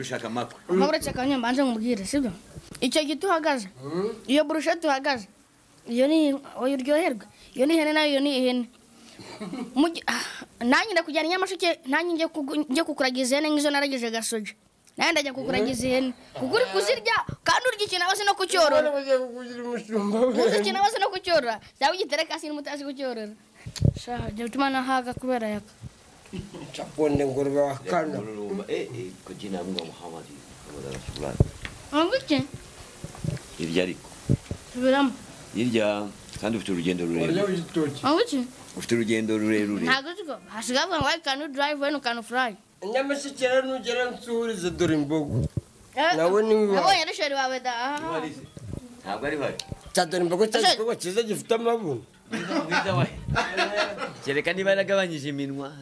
Ushaka amakwe. Uretse akanya mbanze nkubwire, sibyo? Icyo giti uhagaze, iyo burusheti uhagaze, iyo ni oya uryoherwa, iyo ni ihene nayo iyo ni ihene. Nanjye ndakujyana i Nyamasheke, nanjye njye kukuragiza ihene nk'izo naragije gasogi. Nanjye ndajya kukuragiza ihene kuko uri kuzirya kandi urya ikintu abazi no kucyorora. Uzi ikintu abazi no kucyorora, cyangwa ugitereka hasi n'umutazi kucyorora. Sha, jya utuma nahaga kubera yaka. Chaponde ngurube wa kano. Kwa jina la Mungu Muhammad Rasulullah. Angike? Irya ariko. Subiramo. Irya kandi ufite urugendo rurerure. Angike? Ufite urugendo rurerure. Ntabwo uziko. Hasigaye ngo I can drive when you can fly. Nyamasheke rero nugera nsuhurize dore imbogo. Nawe ni wiwe. Nabonye ari sheri wawe da. Ntabwo ari bari. Cya dore imbogo cya gikorwa cyiza gifite amabuno. Kereka niba yaragabanyije iminwa.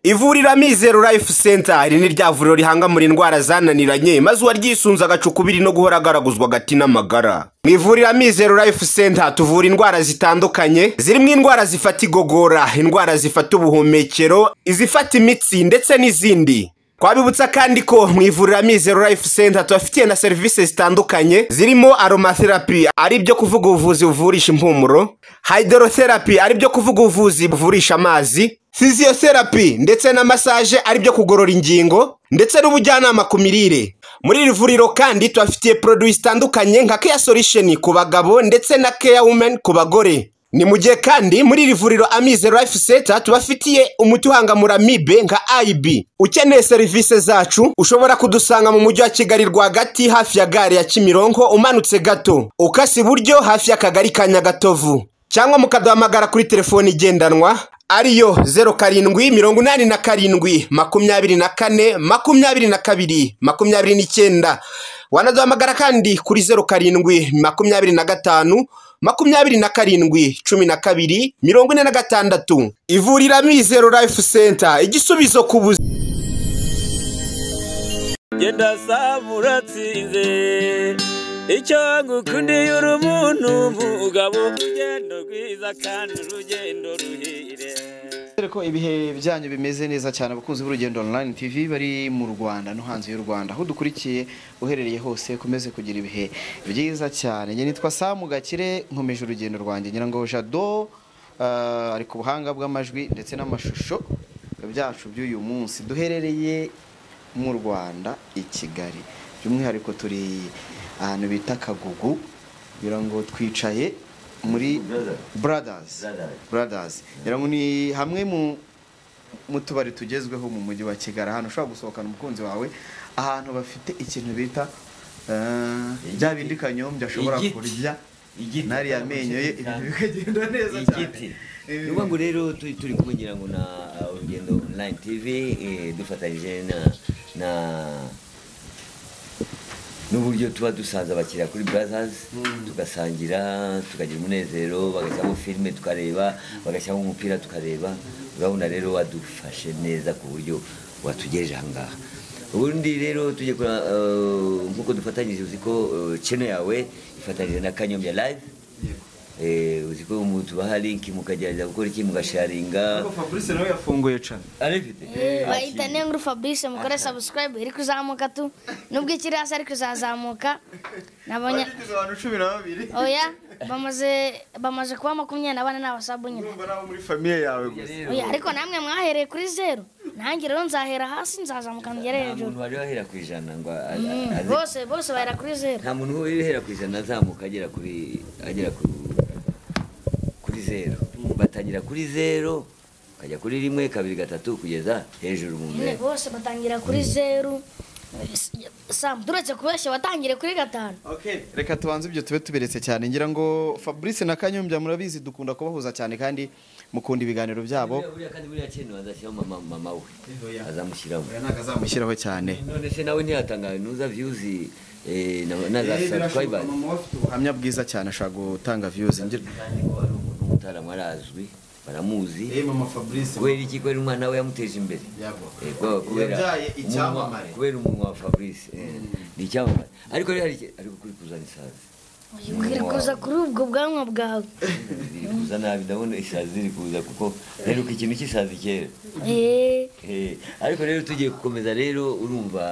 Ivuriro Amizero Life Center iri ni rya vuriro rihangamura indwara zananiranye maze uwaryisunze agacukubiri no guhora agaraguzwa agati n'amagara. Mu ivuriro Amizero Life Center tuvura indwara zitandukanye zirimo indwara zifata igogora, indwara zifata ubuhumekero, izifata imitsi ndetse n'izindi. Twabibutsa kandi ko mu ivuriro Amizero Life Center tubafitiye na serivisi zitandukanye zirimo aromatherapy ari byo kuvuga ubuvuzi buvurisha impumuro, hydrotherapy ari byo kuvuga ubuvuzi buvurisha amazi, physiotherapy ndetse na massage ari byo kugorora ingingo ndetse n'ubujyanama ku mirire. Muri iri vuriro kandi tubafitiye produits zitandukanye nka Care Solution ku bagabo ndetse na Care Women ku bagore. Ni mu gihe kandi muri iri vuriro Amizero Life Center tubafitiye umuti uhangamura amibe nka IB. Ukeneye serivisi zacu ushobora kudusanga mu mujyi wa Kigali rwagati hafi ya gare ya Kimironko umanutse gato, ukase iburyo hafi y'akagari ka Nyagatovu, cyangwa mukaduhamagara kuri telefoni igendanwa ariyo 07 87 24 22 29. Wanaduhamagara kandi kuri 07 25 27 12 46. Ivuriro Amizero Life Center, igisubizo ku buzima. Genda samuratsinze icyo ngukundiye uri umuntu mugabo, urugendo rwiza kandi urugendo ruhire. Ko ibihe byanyu bimeze neza cyane abakunzi b'urugendo online TV bari mu Rwanda no hanze y'u Rwanda, aho dukurikiye uherereye hose komeze kugira ibihe byiza cyane. Njye nitwa Samu Gakire, nkomeje urugendo rwanjye ngira ngo Jado ari ku buhanga bw'amajwi ndetse n'amashusho byacu by'uyu munsi. Duherereye mu Rwanda i Kigali, by'umwihariko turi ahantu bita Kagugu, ngira ngo twicaye muri Brothers. Ngira ngo ni hamwe mu tubari tugezweho mu mujyi wa Kigali, ahantu ushobora gusohokana umukunzi wawe, ahantu bafite ikintu bita bya bindi Kanyombya ashobora kurya nariya amenyo ye ibintu bikagenda neza cyane. Nuba ngo rero turi kumwe ngira ngo na Urugendo Online TV dufatanyije na n'uburyo tuba dusanze abakiriya kuri Brothers, tugasangira tukagira umunezero, bagashyiramo filime tukareba, bagashyiramo umupira tukareba. Urabona rero wadufashe neza ku buryo watugejeje aha ngaha. Ubundi rero tujye nkuko dufatanyije, uzi ko channel yawe ifatanyije na Kanyombya Live. Uzi ko tubaha link mukagerageza gukora iki, mugasharinga. Fabrice nawe yafunguye channel. Arifite. Bayita Nenguru Fabrice, mukore subscribe iri kuzamuka tu. Nubwo ikiri hasi ariko izazamuka. Nabonye abantu 12. Oya, bamaze kuba 24 n'abasabu nyine. Urumva nabo muri famille yawe gusa. Oya, ariko namwe mwahereye kuri 0. Nanjye rero nzahera hasi nzazamuka ngere hejuru. Nta muntu wari wahera ku 100 ngo bose bahera kuri 0. Nta muntu wahera ku 100 azamuka agera kuri 0. Batangira kuri 0 kajya kuri 1 2 3 kugeza hejuru mu mbere. Bose batangira kuri 0. Sam duretse kubeshya watangire kuri 5. Okay, reka tubanze ibyo tube tuberetse cyane. Ngira ngo Fabrice na Kanyombya murabizi dukunda kubahuza cyane kandi mukunda ibiganiro byabo. Buriya kandi buriya kintu azashyiraho mama we. Azamushyiraho. Oya ntago azamushyiraho cyane. None se nawe ntiyatanga nuza views na za subscribers. Mama we afite ubuhamya bwiza cyane ashaka gutanga views. Ngira kandi ko ari umuntu w'umutaramu arazwi, baramuzi. Mama Fabrice kubera iki? Kubera umwana we yamuteje imbere. Yabyaye icyamamare. Kubera umunwa wa Fabrice ni icyamamare. Ariko rero ariko kuri kuzana isazi. Uri kuza kuri ubwo bwanwa bwawe. Ziri kuza nabi, ndabona isazi ziri kuza kuko rero ikintu cy'isazi kera. Ariko rero tugiye gukomeza rero urumva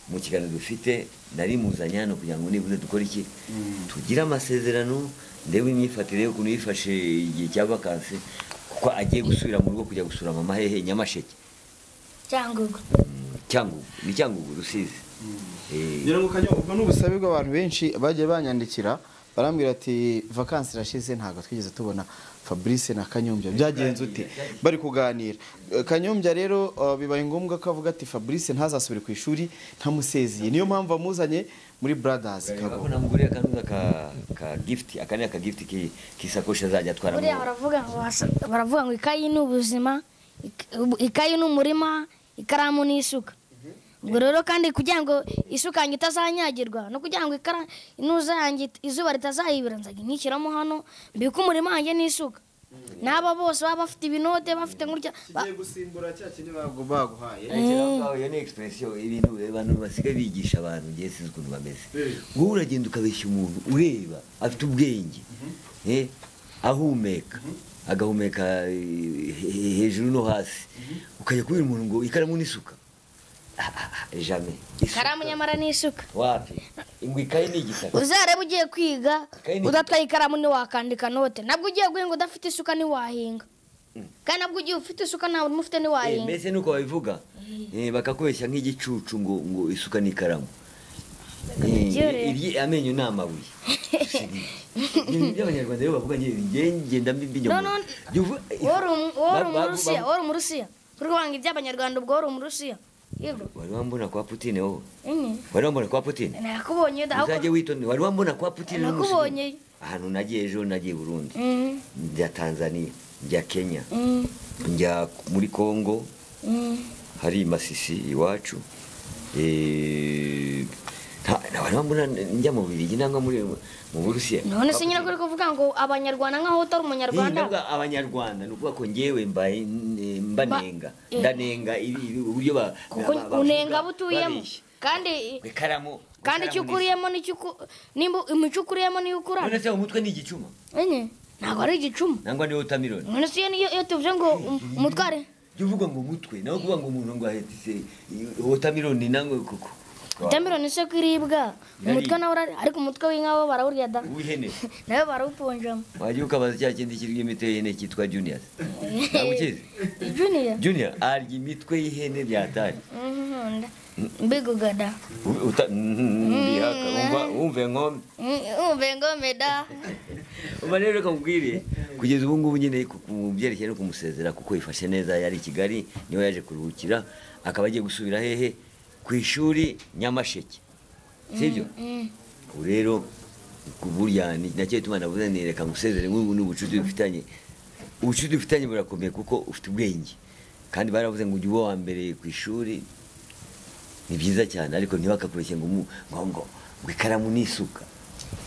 mu kiganiro dufite nari muzanye hano kugira ngo nibuze dukore iki, tugire amasezerano, ndebe imyifatire ye ukuntu yifashe igihe cya vakansi, kuko agiye gusubira mu rugo kujya gusura mama hehe Nyamasheke. Cyangugu. Cyangugu, ni Cyangugu Rusizi. Ngira ngo Kanyo, ubwo n'ubusabe bw'abantu benshi bagiye banyandikira barambwira ati vakansi irashize ntabwo twigeze tubona Fabrice na Kanyombya, byagenze ute bari kuganira. Kanyombya rero bibaye ngombwa ko avuga ati Fabrice ntazasubire ku ishuri ntamusezeye, niyo mpamvu amuzanye muri Brothers Kago. Namuguriye akanuza ka gift, akani aka gift kisakoshi azajya atwara. Buriya baravuga ngo ikayi ni ubuzima, ikayi ni umurima, ikaramu ni isuka. Ubwo rero kandi kugira ngo isuka yanjye itazanyagirwa no kugira ngo inuza yanjye izuba ritazayibira, nzajya nkishyiramo hano mbike umurima wanjye n'isuka. N'aba bose baba bafite ibinote bafite gutya kigiye gusimbura cya kindi baguhaye. Iyo ni expression, ibintu abantu basigaye bigisha abantu, ngiye sinzi ukuntu bameze. Wowe uragenda ukabeshya umuntu ureba afite ubwenge, ahumeka agahumeka hejuru no hasi, ukajya kubwira umuntu ngo ikaramu n'isuka. Jamais. Ikaramu nyamara n'isuka. Wapi? Ingwe ikayi ni igitaka. Uzareba ugiye kwiga udatwaye ikaramu ntiwakandika note, nabwo ugiye guhinga udafite isuka ntiwahinga, kandi nabwo ugiye ufite isuka ntawe ufite ntiwahinga. Mbese nuko babivuga bakakubeshya nk'igicucu ngo isuka n'ikaramu. Amenyo ni amabuye. Ibintu by'abanyarwanda rero bavuga ngenda mbinyoma. Wari umurusiya kuri kwanga iby'abanyarwanda, ubwo wari umurusiya. Wari wambona kwa Putin wowe? Wari wambona kwa Putin? Nakubonye da. Uzajye witonde, wari wambona kwa Putin? Nakubonye. Ahantu nagiye ejo, nagiye Burundi, njya Tanzania, njya Kenya, njya muri Kongo, hari Masisi iwacu. Wari wambona njya mu Bubiligi nangwa muri mu Burusiya. None se nyine kuri kuvuga ngo abanyarwanda nkaho utari umunyarwanda? Ndavuga abanyarwanda ni ukuvuga ko ngewe mbanenga, ndanenga uburyo unenga butuyemo, kandi ikaramu, kandi icyo ukuriyemo nicyo nimba imico ukuriyemo niyo ukura. None se umutwe ni igicuma? Ntabwo ari igicuma. Nangwa ni watermelon. None se iyo tuvuze ngo umutware, jya uvuga ngo umutwe, naho kuvuga ngo umuntu ngo ahetse watermelon nangwe koko. Watermelon se kwiribwa, umutwe nawe ariko umutwe w'inka bo barawurya da. W'ihene. Nawe barawuponjamo. Wajya ukabaza cya kindi kirya imitwe y'ihene cyitwa Junior. Ntabwo ukizi? Junior? Junior arya imitwe y'ihene byatari. Mbiguga da. Mbihaka, wumve ngome. Wumve ngome da. Umva rero reka nkubwire, kugeza ubu ngubu nyine ku byerekeye no kumusezera kuko yifashe neza, yari i Kigali niwe yaje kuruhukira, akaba agiye gusubira hehe ku ishuri Nyamasheke. Sibyo? Ubu rero burya nacyo gituma navuze nti reka ngusezere nk'ubu n'ubucuti dufitanye. Ubucuti dufitanye burakomeye kuko ufite ubwenge. Kandi baravuze ngo ujye uba wa mbere ku ishuri ni byiza cyane, ariko ntibakakubeshye ngo ngo ikaramu n'isuka.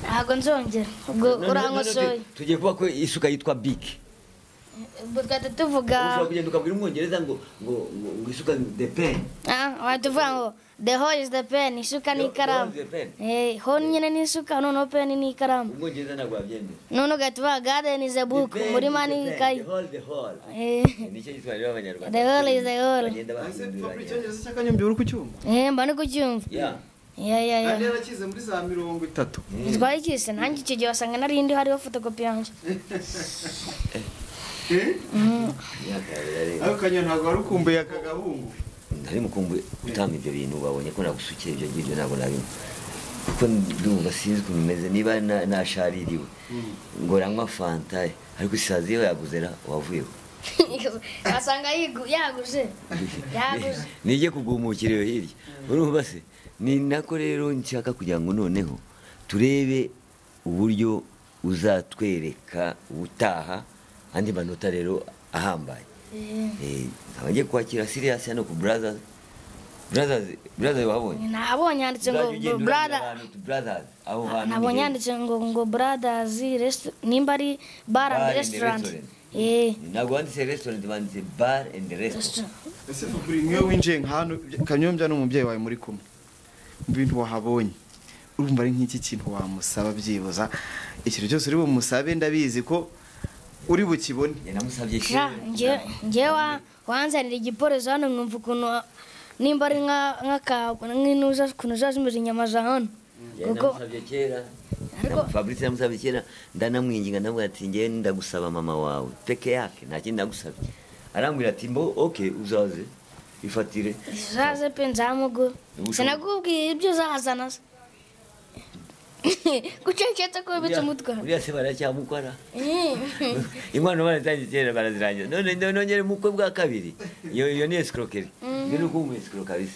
Ntabwo nzongera. Ubwo urankosoye. Tugiye kuvuga ko isuka yitwa Bic. Ubwo twahita tuvuga ushobora kugenda ukabwira umwongereza ngo ngo ngo isuka the pen. Wahita uvuga ngo the hole is the pen, isuka ni ikaramu. Hole nyine ni isuka, noneho pen ni ikaramu. Umwongereza ntabwo wabyemera. Noneho ugahita uvuga garden is a book, umurima ni ikayi. The hole, the hole. Nicyo gituma rero abanyarwanda The hole is the hole. bagenda bahinduranya. Icyongereza cya Kanyombya uri kucyumva? Mba ndi kucyumva. Yeah. Ya. Kandi yarakize muri za 30. Twari kise nanjye icyo gihe wasanga nari ndi hariho fotokopi yanjye. Ariko Kanyo ntabwo wari ukumbuye aka gahungu. Nari mukumbuye utama ibyo bintu, babonye ko nagusukiye ibyo ngibyo ntabwo nabimwe. Kuko ndumva sinzi ukuntu bimeze, niba nashaririwe ngo ranywa fanta, ariko isazi yo yaguze ra wavuyeho. Wasanga yaguze. Yaguze. Nijye kugumukira iyo hirya. Urumva se? Ni nako rero nshaka kugira ngo noneho turebe uburyo uzatwereka ubutaha andi manota rero ahambaye. Abagiye kwakira serious hano ku Brothers. Brothers wabonye? Nabonye handitse ngo Brothers aho hantu. Nabonye handitse ngo Brothers nimba ari bar and restaurant. Ntabwo banditse restaurant, banditse bar and restaurant. Ese Fabri, nk'iyo winjiye nka hano Kanyombya n'umubyeyi wawe muri kumwe, mu bintu wahabonye Urumva ari nk'iki kintu wamusaba byibuza, ikintu cyose uri bumusabe ndabizi ko uri bukibone. Namusabye Sha, njye wanzanira igiporezo hano nkumva ukuntu nimba ari nk'intuza ukuntu ziba zimeze inyama za hano. Kuko namusabye kera, Fabrice namusabye kera, ndanamwinginga ndamubwira ati njye ndagusaba mama wawe peke yake, nta kindi ndagusabye. Arambwira ati mbo okay uzaze ifatire. Uzaze pe nzamugu. Sinakubwiye ibyo uzazana se. Kucecetse ko bibitse umutwe. Uriya se baracyamukora. Inkwano baratangiye kera barazirangiza. None nongere mukwe bwa kabiri. Iyo ni escroquerie. Iyo ni ukumva escroc kabisa.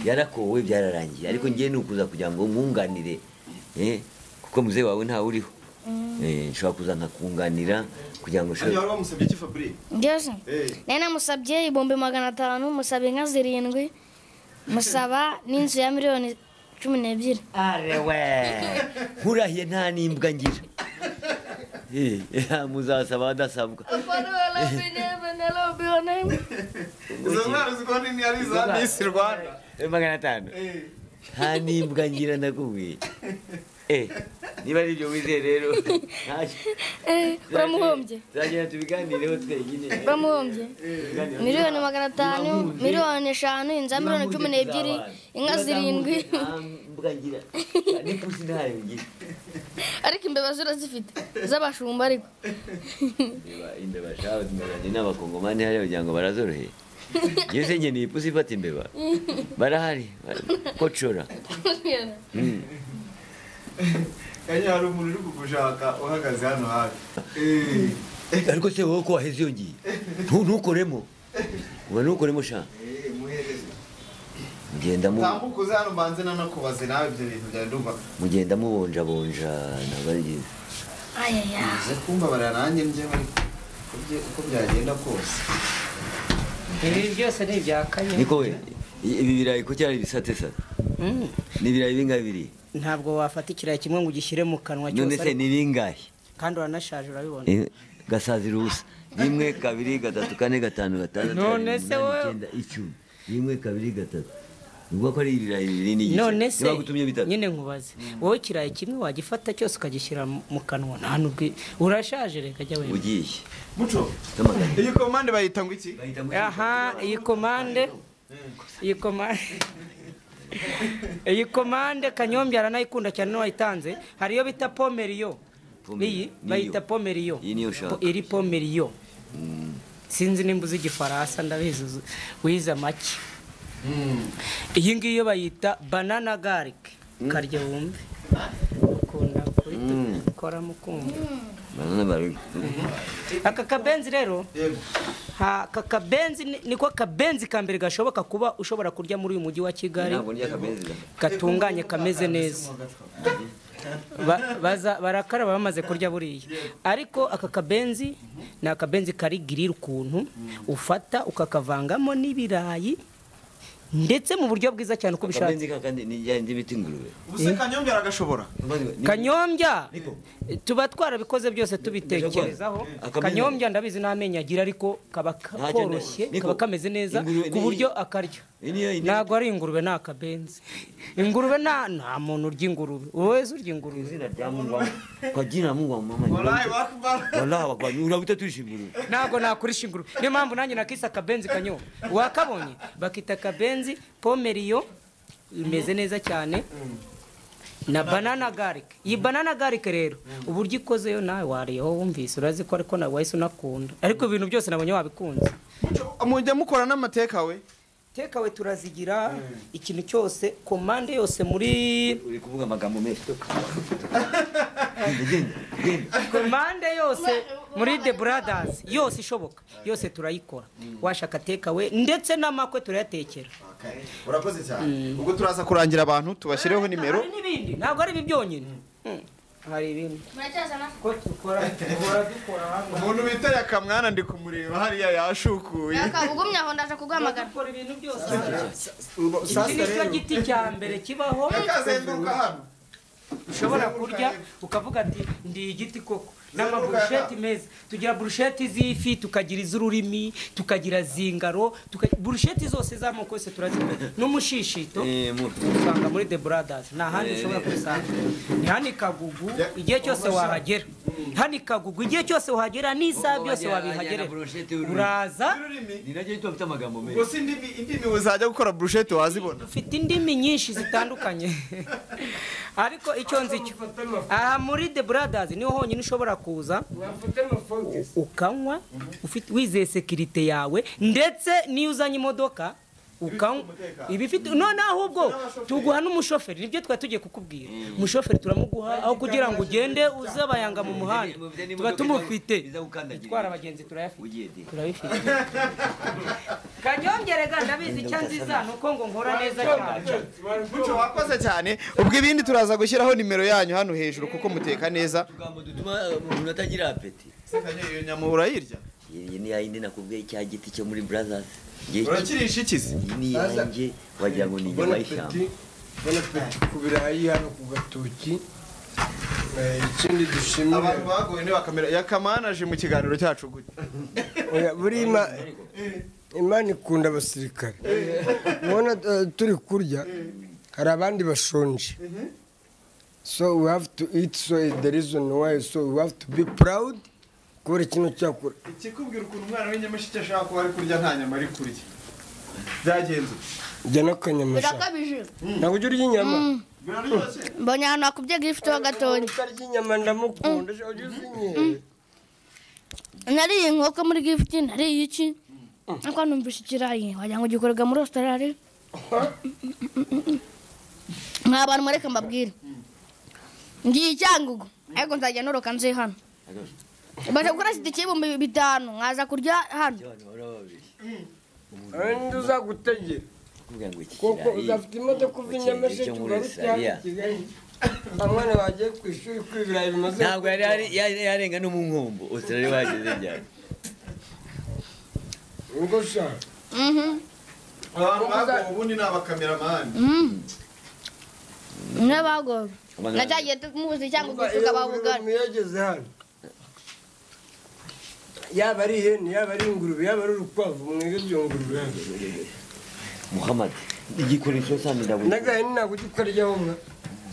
Yarakowe byararangiye, ariko ngiye nukuza kugira ngo mwunganire. Kuko muzehe wawe ntawe uriho. Nshobora kuza nkakunganira kugira ngo ushobore. Wari wamusabye iki Fabrice? Njyewe nari namusabye 500,000, musaba inka 7, musaba n'inzu ya 12,000,000. Arewe nkurahiye nta n'imbwa ngira. Muzasaba adasabwa. Izo ntwaro zikora ni ari za Miss Rwanda. 500. Nta n'imbwa ngira ndakubwiye. Niba ari ibyo wizeye rero uramuhombye. Tuzagenda tubiganireho twenyine. Uramuhombye. 500,000,000, 5,000,000, inzu ya 12,000,000, inka 7. Mbwa ngira n'ipusi ntayo ngira. Ariko imbeba zo urazifite z'abashumba ariko. Imbeba shawe tumeranye n'abakongomani hariya kugira ngo barazoroheye. Njye nkeneye ipusi ifata imbeba. Barahari kocora. Kanya hari umuntu uri kugushaka uhagaze hano hafi. Ariko se wowe ko waheze iyo ngiye ntukoremo, uba ntukoremo sha. Muhereze. Mugenda mu tambuka uze hano mbanze nanakubaze nawe ibyo bintu byawe ndumva. Mugenda mubonjabonja ntabwo ari byiza. Ayaya. Uze kumbabarira nanjye njye uko byagenda kose. Ibi byose ni ibya Kanya. Niko we ibi birayi ko cyari bisate sate. Ni ibirayi bingahe biri? Ntabwo wafata ikirayi kimwe ngo ugishyire mu kanwa cyose. None se ni bingahe? Kandi uranashaje urabibona. Gasazira ubusa. 1 2 3 4 5 6 None se wowe 9 10. 1 2 3. Ubwo ko ari ibirayi bibiri n'igice. None se nyine nkubaze. Wowe ikirayi kimwe wagifata cyose ukagishyira mu kanwa nta nubwo urashaje reka jya wewe. Ugiye. Muco. Iyi komande bayita ngo iki? Aha, iyi komande. Iyi komande. Iyi komande Kanyombya aranayikunda cyane n'uwayitanze. Hari iyo bita pomeriyo. Iyi bayita pomeriyo. Iri pomeriyo. Sinzi nimba uzi igifaransa ndabizi wize make. Iyi ngiyo bayita banana garlic. Karya wumve. Ukunda kurikora mukumva. Banana garlic. Aka kabenzi rero. Aka kabenzi niko kabenzi ka mbere gashoboka kuba ushobora kurya muri uyu mujyi wa Kigali. Gatunganye kameze neza. Baza barakaraba bamaze kurya buriya. Ariko aka kabenzi ni akabenzi kari grill ukuntu ufata ukakavangamo n'ibirayi ndetse mu buryo bwiza cyane uko bishatse. Akabenzi kakandi ni yandi bita ingurube. Ubuse Kanyombya aragashobora? Kanyombya tuba twarabikoze byose tubitekerezaho. Kanyombya ndabizi n'amenyo agira ariko kaba koroshye kaba kameze neza ku buryo akarya. Ntabwo ari ingurube ni akabenzi. Ingurube nta muntu urya ingurube. Wowe urya ingurube. Izina rya Mungu kwa jina Mungu mama. Wallahi wakbar. Wallahi wakbar. Urabuta turisha ingurube. Ntabwo nakurisha ingurube. Niyo mpamvu nanjye nakisa akabenzi Kanyombya. Wakabonye bakita kabenzi pomeriyo imeze neza cyane na banana garlic. Iyi banana garlic rero uburyo ikozeyo nawe wariyeho wumvise urazi ko ariko nawe wahise unakunda, ariko ibintu byose nabonye wabikunze. Mujya mukora n'amateka we? Teka we turazigira ikintu cyose, komande yose muri uri kuvuga amagambo menshi. Komande yose muri The Brothers yose ishoboka yose turayikora. Washaka teka we ndetse n'amakwe turayatekera. Urakoze cyane. Ubwo turaza kurangira abantu tubashyireho nimero. Hari n'ibindi ntabwo ari ibi byonyine. Hari ibindi. Muracyazana ko dukora duhora dukora hano. Umuntu bita Yakamwana ndi kumureba hariya yashukuye. Yakabugumye aho ndaje kuguhamagara. Dukora ibintu byose. Iki ni cyo giti cya mbere kibaho. Yakazenguruka hano. Ushobora kurya ukavuga ati ndi igiti koko. N'amaburusheti meza. Tugira burusheti z'ifi, tukagira iz'ururimi, tukagira zingaro, burusheti zose z'amoko yose turazikora. N'umushishito usanga muri The Brothers. Nta handi ushobora kubisanga. Ni hano i Kagugu, igihe cyose wahagera. Hano i Kagugu, igihe cyose wahagera n'isaha byose wabihagerera. Uraza. Ni nacyo gituma mfite amagambo menshi. Gusa indimi uzajya gukora burusheti wazibona. Dufite indimi nyinshi zitandukanye. Ariko icyo nzi cyo aha muri The Brothers niho honyine ushobora kuza ukanywa ufite wizeye sekirite yawe, ndetse niyo uzanye imodoka ukanywa ibifite. None ahubwo tuguha n'umushoferi, nibyo twari tugiye kukubwira. Umushoferi turamuguha aho kugira ngo ugende uzabayanga mu muhanda, tuba tumufite. Itwara abagenzi turayafite, turabifite. Kanyongerega ndabizi icyo nziza nuko ngo nkora neza cyane. Muco wakoze cyane. Ubwo ibindi turaza gushyiraho nimero yanyu hano hejuru kuko muteka neza. Tugambo dutuma umuntu atagira apeti. Sekanye iyo nyama urayirya? Iyi ni yindi nakubwiye cya giti cyo muri Brothers. Urakirisha ikizi? Ni yanjye wagira ngo ni inyama y'ishyamba. Bon appétit ku birayi hano ku gatoki. Ikindi dushimira abantu bagoye ni bakamera yakamanaje mu kiganiro cyacu gute. Oya buri Imana ikunda abasirikare. Ubona turi kurya hari abandi bashonje. So we have to eat, so the reason why, so we have to be proud. Kubera ikintu cyakora. Ikikubwira ukuntu umwana w'inyamasheke ashaka kuba ari kurya nta nyama ari kurya. Byagenze. Jya n'akanyama. Birakabije. Ntabwo ujya urya inyama. Mbonye ahantu hakubye gift ho gatonya. Utarya inyama ndamukunda, ujya uzinyere. Nariye inkoko muri gift, nariye iki? Ariko numvise ikirayi wagira ngo gikorerwa muri Australia. Mwa bantu mureke mbabwire. Ngiye Cyangugu ariko nzajya noroka nze hano. Baje gukora itike 5000 nkaza kurya hano. Ndi uzagutegera. Kuko uzafite imodoka uva i Nyamasheke ugaruka Kigali. Abana bagiye ku ishuri kwibirayi bimaze. Ntabwo yari yarenga no mu nkombo Australia bageze ryari. Ubwo sha. Abantu bago ubundi ni abakameramani. N'abago. Nacagiye muzi cyangwa tukabavugana. Muyageze hano. Yaba ari ihene, yaba ari ingurube, yaba ari urukwavu, mwige ibyo ngurube. Muhammad, igikoresho cyane ndabona. Nagahene ntabwo ujya ukaryaho mwa.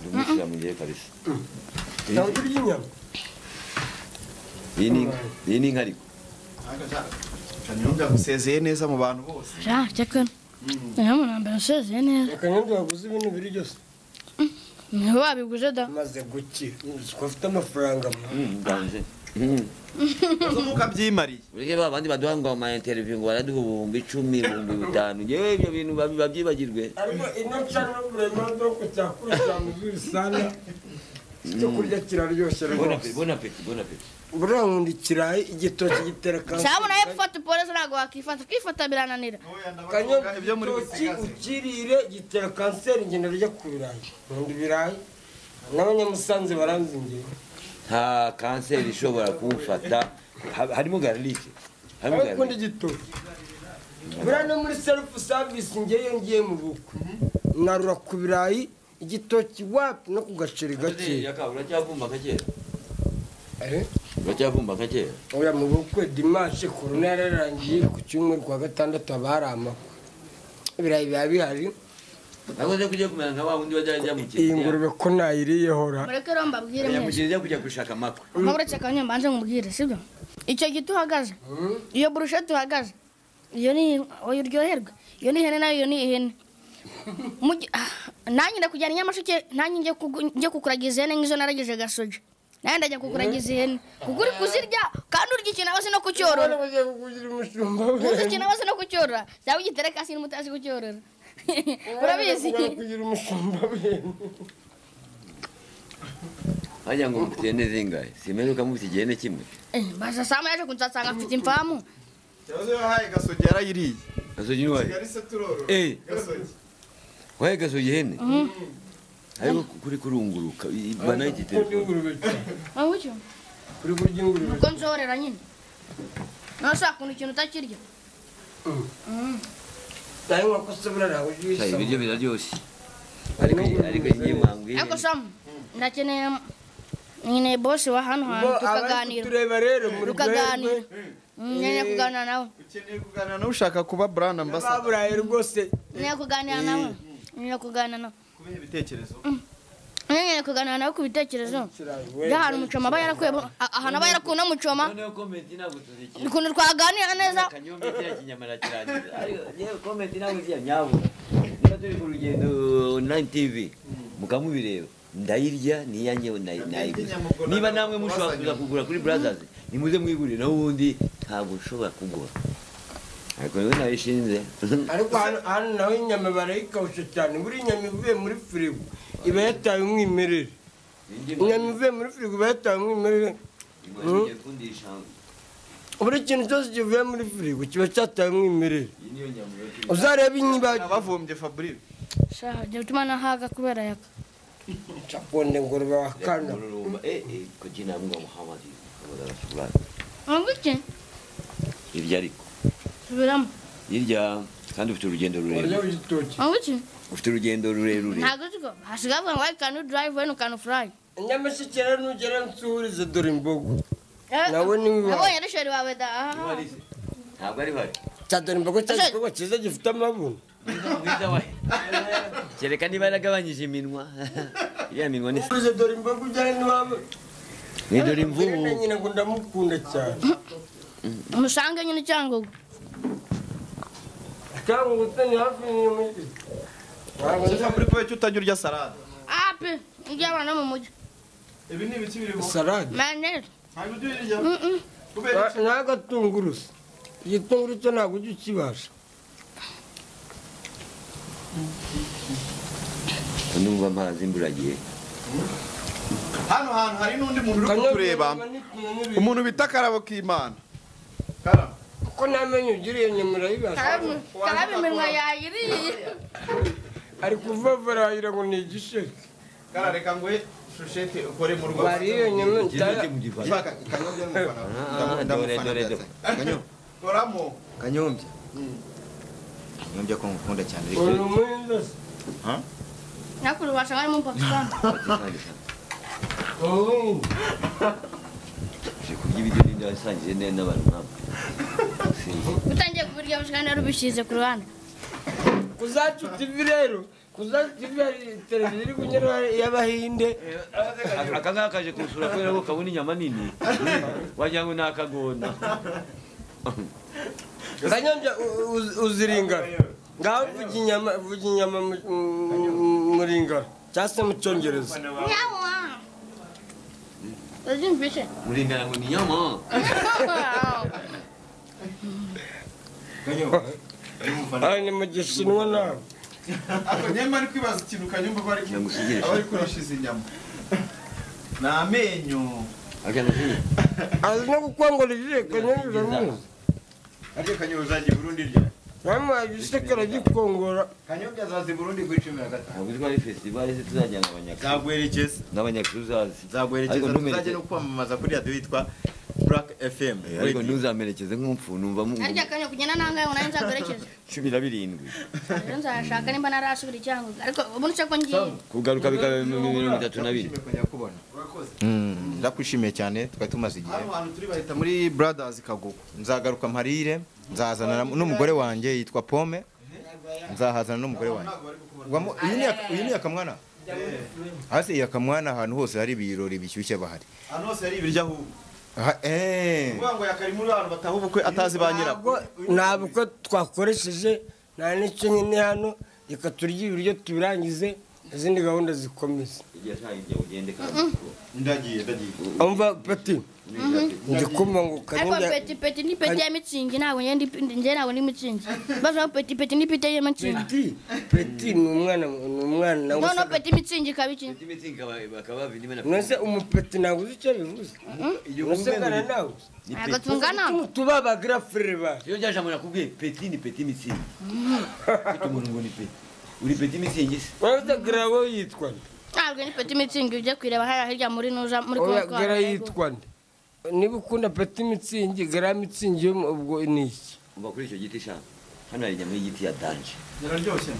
Ndumvira mu gihe kabisa. Ntabwo urya inyama. Iyi ni inka ariko. Kanyombya gusezeye neza mu bantu bose. Ja, cyakora. Nyamu nambere usezeye neza. Kanyombya waguze ibintu biri byose. Niho wabiguze da. Maze guki, ko afite amafaranga. Ndanze. Uzomuka byimariye. Ureke babandi baduha ngo ama interview ngo baraduha 10,000, 5,000. Yewe ibyo bintu babyibagirwe. Ariko ino cyane burema ko cyakura cyamuzuri sana. Cyo kurya kiraryoshye rwose. Bon appétit, bon appétit. Buriya nkunda ikirayi, igitoki gitera kanseri. Cyabona nawe gufata polisi ntabwo wakifata, kwifata birananira. Ibyo muri igitoki ukirire gitera kanseri, ngenda rya ku birayi. Nkunda ibirayi n'abanyamusanze baranzi ngewe. Nta kanseri ishobora kumfata, harimo garlic. Harimo garlic. Nkunda igitoki. Buriya no muri self service ngewe ngiye mu bukwe. Narura ku birayi, igitoki wapi no ku gaceri gake. Uracyavumba kake? Uracyavumba kake? Oya mu bukwe dimanche corona yararangiye ku cyumweru kwa gatandatu haba hari amakwe. Ibirayi biba bihari. Nakoze kujya kumera nka wa wundi wajya ajya mu Iyi ngurube ko nayiriyeho ra. Mureke rero mbabwire mwese. Yamugiriye kujya gushaka amakwe. Mureke kanya mbanze nkubwire sibyo? Icyo giti uhagaze. Iyo burusheti uhagaze. Iyo ni oyo uryoherwa. Iyo ni ihene nayo iyo ni ihene. Nanjye ndakujyana i Nyamasheke, nanjye njye kukuragiza ihene nk'izo naragije Gasogi. Nanjye ndajya kukuragiza ihene. Kuko uri kuzirya kandi urya ikintu abazi no kucyorora. Uzi ikintu abazi no kucyorora. Cyangwa ugitereka hasi n'umutazi kucyorora. Urabizi? Hajya ngo mufite ihene zingahe? Simeruka mufite igihene kimwe. Baza Sama yaje kunsasanga afite imfamu. Ikibazo yahaye Gasogi yarayiriye. Gasogi ni wahe? Kigali se turorora. Gasogi. Wahe Gasogi ihene? Ariko kuri kurunguruka bana iki telefone. Aho cyo? Kuri kurya ingurube. Uko nzorera nyine. Nashaka kuntu ikintu utakirya. Tayo nko se burara ujisha. Ibiryo biraryoshye. Ariko ngiye mwambwiye. Ariko Sam, ndakeneye nyine boss wa hano hantu tukaganira. Tureba rero muri tukaganira. Nkeneye kuganira nawe. Ukeneye kuganira nawe ushaka kuba brand ambassador. Baburaye rwose. Nkeneye kuganira nawe. Nkeneye kuganira nawe. Kubihe bitekerezo. Nkeneye kuganira nawe ku bitekerezo. By'ahantu Mucoma aba yarakuye ahantu aba yarakuye no Mucoma. Noneho comment ntabwo tuzikira. Ukuntu twaganira neza. Kanyombe kiriya kinyamara kirangiza. Ariko yewe comment ntabwo ziya nyabura. Niba turi ku rugendo online TV mukamubireba. Ndayirya niyanjye nayiguze. Niba namwe mushobora kuza kugura kuri Brothers nimuze mwigurire naho ubundi ntabwo nshobora kugura. Ariko niwe nabishinze. Ariko hano naho inyama barayikawusha cyane. Buri inyama ivuye muri firigo iba yataye umwimerere. Inyama ivuye muri firigo iba yataye umwimerere. Buri kintu cyose kivuye muri firigo kiba cyataye umwimerere. Uzareba inyiba abavumbye Fabrice. Sha, jya utuma nahaga kubera yaka. Chaponde ngorba wakana. Kwa jina Mungu Muhammad Rasulullah. Angike. Irya ariko. Subiramo. Irya kandi ufite urugendo rurerure. Angike. Ufite urugendo rurerure. Ntabwo uziko. Hasigaye ngo I can drive when you can fly. Nyamasheke rero nugera nsuhurize dore imbogo. Nawe ni wiwe. Nabonye ari sheri wawe da. Ntabwo ari bari. Cya dore imbogo cya gikorwa cyiza gifite amabuno. Kereka niba yaragabanyije iminwa. Iriya minwa ni Uze dore imbogo ujyane n'iwabo. Ni dore imvubu. Nyina ngo ndamukunda cyane. Umusange nyine Cyangugu. Cyangugu ni hafi n'umujyi. Ese muri ko utajya urya salade? Api, njya abana mu mujyi. Ibi ni ibiki birimo? Salade. Mayonnaise. Ntabwo ujya uyirya? Kubera iki? N'agatunguru. Igitunguru cyo ntabwo ujya ukibasha. Ndumva amazi imburagihe. Hano hantu hari n'undi muntu uri kutureba. Umuntu bita Karabo k'Imana. Karabo. Ko namenye ugiriye nyuma urayibasha. Karabo iminwa yayiriye. Ari kuvavara wagira ngo ni igisheke. Kara reka ngwe shushete ukore mu rugo. Wariye nyuma Ushaka Kanyombya n'umufana. Dore dore. Kanyombya. Koramo. Kanyombya. Kanyombya ko ngukunda cyane. Uri umuhinzi. Ha? Nakuru wasanga ari mu Pakistan. Oh. Je kurya ibiryo n'indi wasangije neza n'abantu nk'abo. Utangiye kubirya kandi arubishyize ku ruhande. Kuzacu TV rero, Kuzacu TV hari televiziyo iri kunyura y'Abahinde. Aka ngaka kaje kunsura kubera ko kabona inyama nini. Wagira ngo ni akagona. Kanyombya uziringana. Ngaho vuga inyama muringana cyangwa se mu Cyongereza. Nyawa. Uzimbishe. Muringana ngo ni nyama. Ari mu Gishinwa nawe. Ako nyema ari kwibaza ikintu Kanyumba ko ari abari kurishiza inyama. Ni amenyo. Azi no gukwangura ijisho Kanyombya uramuzi. Ariko Kanyombya uzagiye Burundi rya. Mama igisheke aragikongora. Kanyombya azaza i Burundi kuri 15. Ntabwo uzi ko ari festival se tuzajyana abanyakuru. Nzaguherekeza. N'abanyakuru uzazi. Nzaguherekeza tuzajya no kwamamaza kuri radio yitwa Black FM. Ariko ntuzamerekeze nk'umupfu numva mu. Arya Kanyo kugenda nangaye ngo nayo nzaguherekeze. 17. Rero nzashaka nimba narasubira i Cyangugu. Ariko ubu nce ko ngiye. Kugaruka bikaba 32. Ndakwishimiye cyane twari tumaze igihe. Hano hantu turi bahita muri Brothers Kagugu. Nzagaruka mparire, nzazana n'umugore wanjye yitwa Pome. Nzahazana n'umugore wanjye. Uyu ni akamwana. Hasi yakamwana ahantu hose hari ibirori bishyushye bahari. Ahantu hose hari ibiryo ahubwo. Kuvuga ngo yakari muri abantu bataha ubukwe atazi ba nyirabwo. Ntabwo twakoresheje nta n'icyo nyine hano reka turye ibiryo tubirangize izindi gahunda zikomeza. Ndagiye. Umva Peti. Ndikuma ngo Kanyombya. Ariko Peti ni Peti ya mitsingi ntabwo njye ntabwo ni mitsingi. Bavuga Peti ni Peti ya mitsingi. Peti ni umwana No no Peti mitsingi kabiki. Peti mitsingi bakaba bindime na. Nose umupeti ntabwo uzi icyo bivuze. Nose ngana nawe. Ntabwo tungana. Tuba ba grafre ba. Iyo rya jambo nakubwiye Peti ni Peti mitsingi. Ufite umuntu ngo ni Peti. Uri Peti mitsingi se? Waza grabo yitwa. Ntabwo ni Peti mitsingi ujye kwireba hariya hirya muri nuza muri kwa. Oya yitwa nde? Niba ukunda Peti mitsingi gara mitsingi ubwo ni iki? Umva kuri icyo giti sha. Hano hari inyama y'igiti ya danje. Yararyoshye.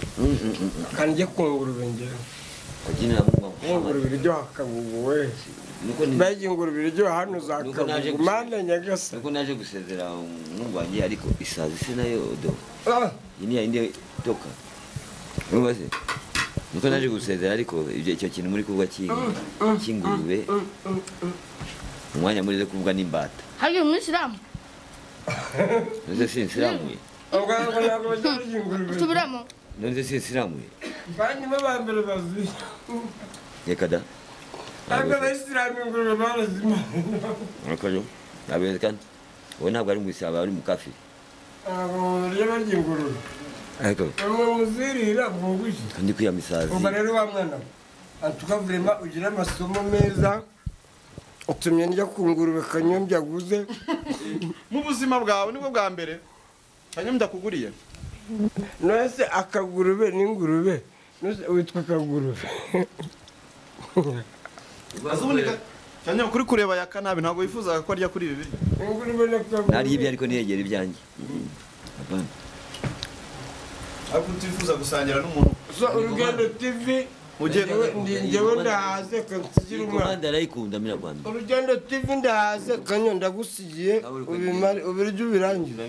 Kanjye ku ngurube ngewe. Kwa jina la Mungu ingurube iryoha kagugu we. Mbega ingurube iryoha hano za kagugu mana nyagasani. Nuko naje gusezera umuhungu wanjye ariko isazi se nayo do. Iyi ni yindi toka. Urumva se? Nuko naje gusezera ariko ibyo icyo kintu muri kuvuga cy'ingurube. Umwanya muri kuvuga n'imbata. Hari umwisilamu? Nze si isilamu. Subiramo. Nze si isilamu. Kandi babambere bazi. Reka da. Ntabwo abayisilamu ingurube barazima. Murakoze. Ntabwo kandi wowe ntabwo ari umwisilamu ari umukafiri. Ntabwo barya barya ingurube. Ariko muzirira bwunguye. Kandi kwiyama isazi. Ubwo rero wa mwana antuka vraiment ugira amasomo meza. Utumye njya ku ngurube Kanyombya aguze. Mu buzima bwawe nibwo bwa mbere Kanyombya akuguriye. None akagurube n'ingurube witwa akagurube. Kanyombya kuri kureba yaka nabi ntabwo wifuzaga ko arya kuri ibi biryo. Ingurube n'akagurube. Nari ibyo ariko ntiyegera ibyanjye. Apana. Ariko utifuza gusangira n'umuntu. So Urugendo TV njyewe ndahaze kansigira umwana. Komanda arayikunda mira Rwanda. Urugendo TV ndahaze Kanyo ndagusigiye ubimare ubiryo ubirangize.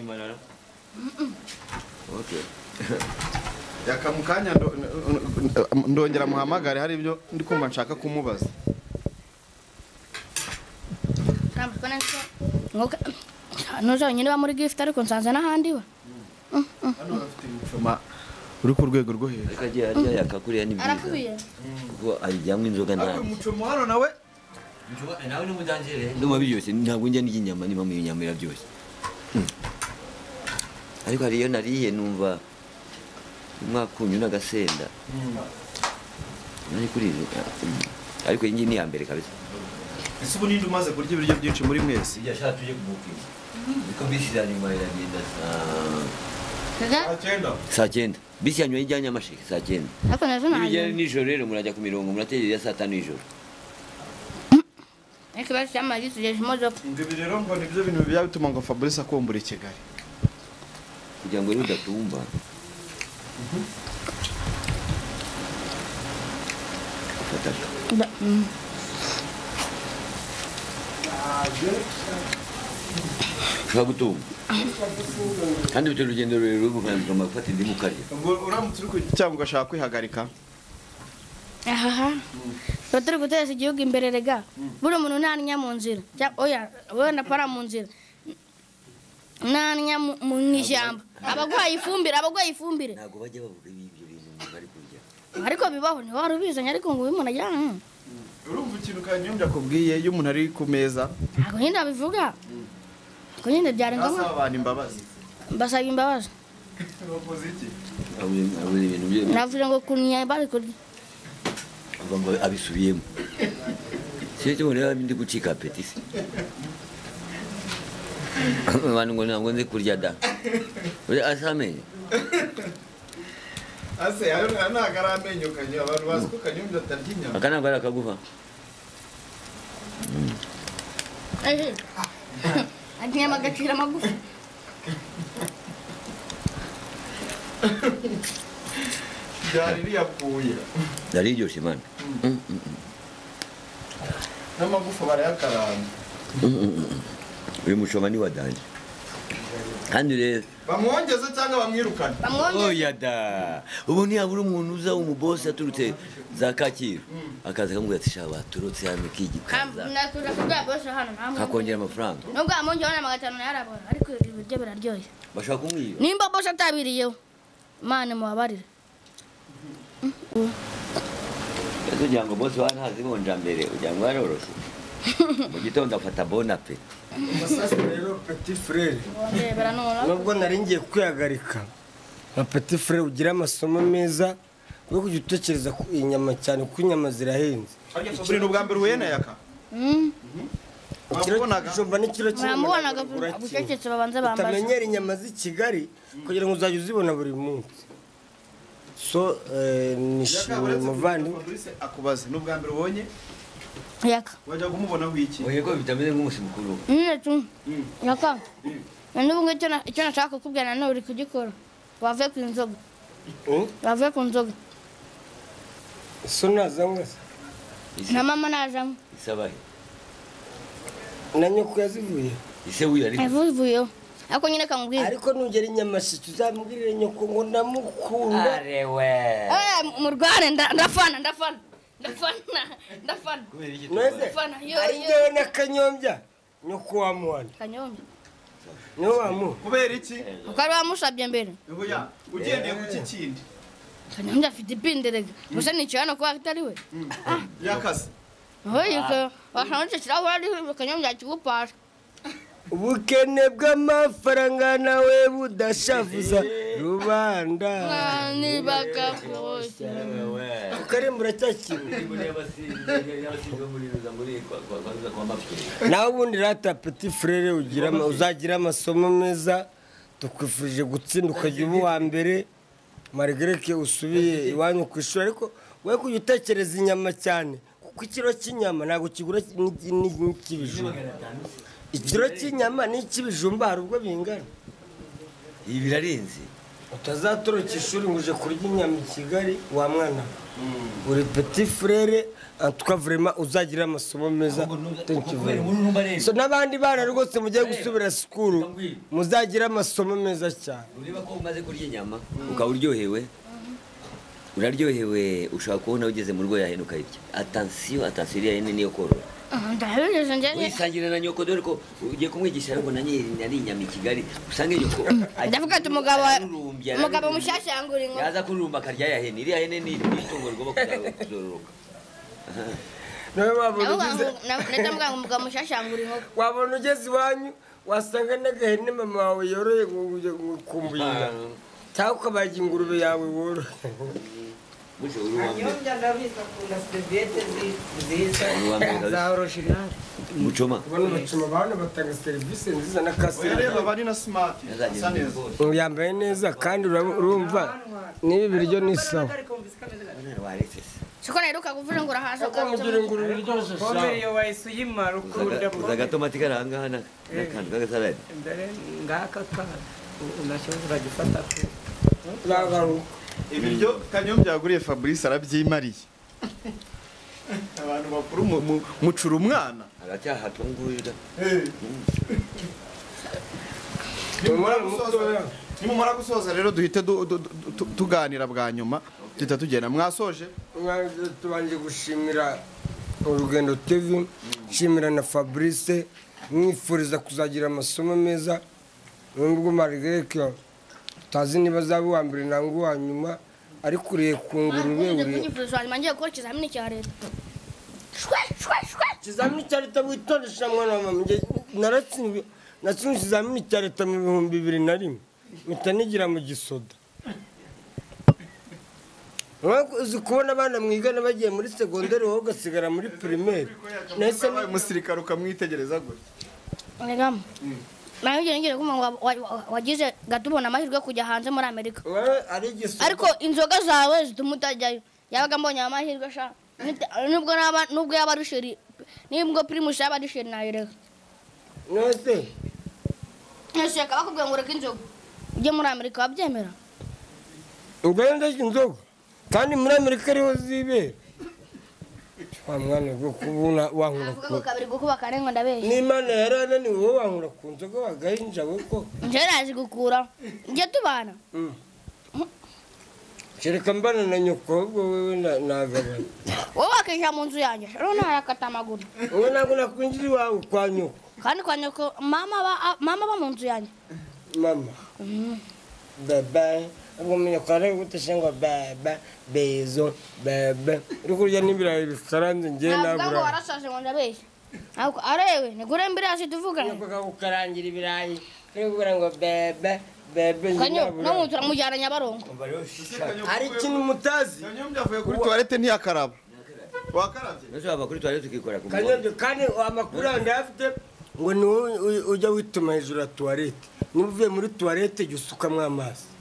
Okay. Yaka mukanya ndongera muhamagare hari ibyo ndi kumva nshaka kumubaza. Nuza nyine ba muri gift ariko nsanze n'ahandi we. Hano bafite imicoma uri ku rwego rwo hejuru. Ariko agiye arya yakakuriya ni byiza. Kuko arijyamwe inzoga nta. Ariko umucomo hano nawe nawe n'umudangere ndumva biryoshye ntabwo njya ndya inyama niba mu inyama iraryoshye. Ariko hari iyo nariye numva umwakunyu n'agasenda. Nari kuri ariko iyi ni iya mbere kabisa. Ese ubu ninde umaze kurya ibiryo byinshi muri mwese? Ijya shaka tujye kubukinga. Niko bisi ya nyuma iragenda saa 9. Bisi ya nyuma ijya Nyamasheke saa 9. Ariko nazo ntabwo. Ibijyanye nijoro rero murajya ku mirongo murategereza saa 5 y'ijoro. Ariko basi amazi tugejeje imodoka. Ibi rero ngo nibyo bintu bijya bituma ngo Fabrice akumbura i Kigali. Kugira ngo rero udatumba. Ufata. Ushobora gutumba. Kandi bityo urugendo rurerure ugomba gufata indimu ukarya. Ubwo uramutse uri cyangwa ugashaka kwihagarika. Ahaha. Tuba turi guteza igihugu imbere rega. Buri muntu ntannya mu nzira. Oya, wenda para mu nzira. Ntannya mu ishyamba. Abaguhaye ifumbire, abaguhaye ifumbire. Ntabwo bajya bavuga ibyo bintu bari kurya. Ariko bibaho ntiwari ubizanye ariko ngo uyu muntu agira. Urumva ikintu Kanyombya akubwiye iyo umuntu ari ku meza? Ntabwo nyine abivuga. Ntabwo nyine byari ngombwa. Asaba abantu imbabazi. Mbasaba imbabazi. Bakoze iki? Abuze ibintu bye. Navuze ngo kunya bari kurya. Avuga ngo abisubiyemo. Sinzi ngo rero ndi gucika appétit. Abantu ngo ntabwo nzi kurya da. Asa amenyo. Ase ayo ntabwo ari amenyo Kanyombya abantu bazi ko Kanyombya atarya inyama. Aka ntabwo ari akagufa. Arya inyama agacira amagufa. Byari biyapfuye. Byari biryoshye mana. N'amagufa barayakaranga. Uyu mucoma ni wa danje. Kandi rero bamwongeze cyangwa bamwirukane? Bamwongeze. Oya da. Ubu ntiyabura umuntu uza w'umubosi aturutse za Kacyiru. Akaza akamubwira ati sha baturutse hano kigikaza. Nakuza kubwa bosi hano nta. Kakongera amafaranga. Nubwo amwongera na 500 yarabora ariko ibiryo biraryoshye. Bashaka kumwiba. Nimba bosi atabiriyeho Imana mubabarire. Ese ugira ngo bosi wa ntazibonja mbere ugira ngo yaroroshye. Mu gitondo afata bon appétit. Sasa rero petit frere. Nubwo nari ngiye kwihagarika nka petit frere ugira amasomo meza yo kujya utekereza ku inyama cyane kuko inyama zirahenze. Uri n'ubwa mbere uhuye na Yaka? Ikijumba n'ikiro Muramubonaga bucecetse babanza bambaza. Utamenyera inyama z'i Kigali kugira ngo uzajye uzibona buri munsi. So nishimiye umuvandimwe akubaze n'ubwa mbere ubonye Yaka. Wajya kumubonaho iki? Oye ko bitameze nk'umunsi mukuru. Nyine tu. Yaka. N'ubu icyo nashaka kukubwira nanone uri kugikora. Wave ku nzoga. Wave ku nzoga. So nazanywa se? Na mama nazanywa. Isabahe. Na nyoko yazivuye? Ise uyu ariko. Yavuyeho. Ariko nyine kamubwira. Ariko nugera inyamasheke uzamubwirire nyoko ngo ndamukunda. Arewe. Murwane ndafana ndafana. Ndafana ndafana. Ndafana. Ari njyewe na Kanyombya nyoko wamuhana. Kanyombya. Niwe wamuha. Kubera iki? Kuko ari wamusabye mbere. Oya, ugendeye ku kindi. Kanyombya afite ipinderega. Gusa nicaye hano kuba atari we. Yakase. Oya, wasanga kirahure ari Kanyombya akigupasha. Ubukene bw'amafaranga nawe budashavuza rubanda. Nibakakosha. Ukarembura cyakintu. Nawe ubundi rata petit frere ugira uzagira amasomo meza, tukwifurije gutsinda ukajya uba uwa mbere malgré que usubiye iwanyu ku ishuri, ariko we kujya utekereza inyama cyane kuko ikiro cy'inyama ntabwo kigura n'ikibijumba. Ikiro cy'inyama n'ikibijumba hari ubwo bingana. Ibi birarenze. Utazatoroka ishuri ngo uje kurya inyama i Kigali wa mwana. Uri petit frere, en tout cas vraiment uzagira amasomo meza. Thank you very much. So n'abandi bana rwose mugiye gusubira school muzagira amasomo meza cyane. Ureba ko umaze kurya inyama ukaba uryohewe. Uraryohewe ushaka kubona ugeze mu rugo yahene ukayirya. Attention, attention iriya hene niyo korora. Ndabizi njye. Wisangira na nyoko dore ko ugiye kumwigisha ariko nanye nari inyama i Kigali usange nyoko. Ndavuga ati umugabo mushyashya yangura inkoko. Yaza kururumba akarya ya hene. Iriya hene ni itungo rigomba kuzororoka. Nawe wabona ugeze. Ndavuga ngo umugabo mushyashya yangura inkoko. Wabona ugeze iwanyu wasanga n'agahene mama wawe yoroye ngo ukumbuye inda. Cyangwa ukabaga ingurube yawe woroye. Kanyombya ndabizi akunda seriviyete nziza za original. Mucoma. Ubona bacuma abantu batanga serivisi nziza na kasere. Reba bari na smart. Asa neza. Yambaye neza kandi urumva nibi biryo ni sawa. Siko naheruka kuvuga ngo urahaza ukamugira ingurube iryoshye sawa. Pome yo wahise uyimara ukunda. Uza agatomati kari aha ngaha n'akantu k'agasalade. Mbere ngaka ka unacyo uragifata ko. Uragaruka. Ibiryo Kanyombya yaguriye Fabrice arabyimariye. Abantu bakuru mucura umwana. Aracyahatungurira. Nimumara gusoza rero duhite tuganira bwa nyuma duhita tugenda. Mwasoje? Tubanje gushimira Urugendo TV, nshimira na Fabrice, mwifuriza kuzagira amasomo meza nubwo malgré que tazi niba azaba uwa mbere nangwa uwa nyuma ariko uriye ku ngurube uriye. Ngiye gukora ikizamini cya leta. Shwe shwe shwe. Ikizamini cya leta witondesha mwana wa mama. Naratsinzwe natsinze ikizamini cya leta mu 2001 mpita nigira mu gisoda. Uzi kubona abana mwigana bagiye muri segonderi wowe ugasigara muri primaire. Nahise umusirikare ukamwitegereza gutya. Negamo. Nawe ngiye kumva ngo wagize gatubona amahirwe kujya hanze muri Amerika. Ariko inzoga zawe zituma utajyayo. Yabaga mbonye amahirwe sha. Nubwo naba nubwo yaba ari sheri, nibwo primus yaba ari sheri nayireka. Nose. Nose bakubwiye ngo reka inzoga. Ujye muri Amerika wabyemera? Ugenda inzoga. Kandi muri Amerika ariho zibera. Wa mwana bwo kubona wankura ku kabiri gukuba karengo ndabeshya. N'Imana yarananiwe wowe wankura ku nzoga wagahinja ko. Nje nazi gukura. Nje tubana. Kereka mbana na nyoko ahubwo wewe nagabana. Wowe wakinjira mu nzu yanjye. Rero narakata amaguru. Wowe ntabwo nakwinjira iwawe kwa nyoko. Kandi kwa nyoko mama ba mu nzu yanjye. Mama. Baba. Ubwo menya ko ari gutesha ngo baba bezo baba. Uri kurya n'ibirayi bikaranze ngiye nabura. Ntabwo warasaje ngo ndabeshya. Ariko arewe ni gure mbere hasi tuvugane. Nyoko gukarangira ibirayi. Uri kugira ngo baba bebe Kanyo no muntu uramujyana Nyabarongo. Ari ikintu mutazi. Kanyombya avuye kuri toilette ntiyakaraba. Wakarabye? Nose wava kuri toilette ukikora ku. Kanyombya kandi amakuru ndafite ngo ni ujya wituma hejuru ya toilette. Niba uvuye muri toilette jya usukamwo amazi.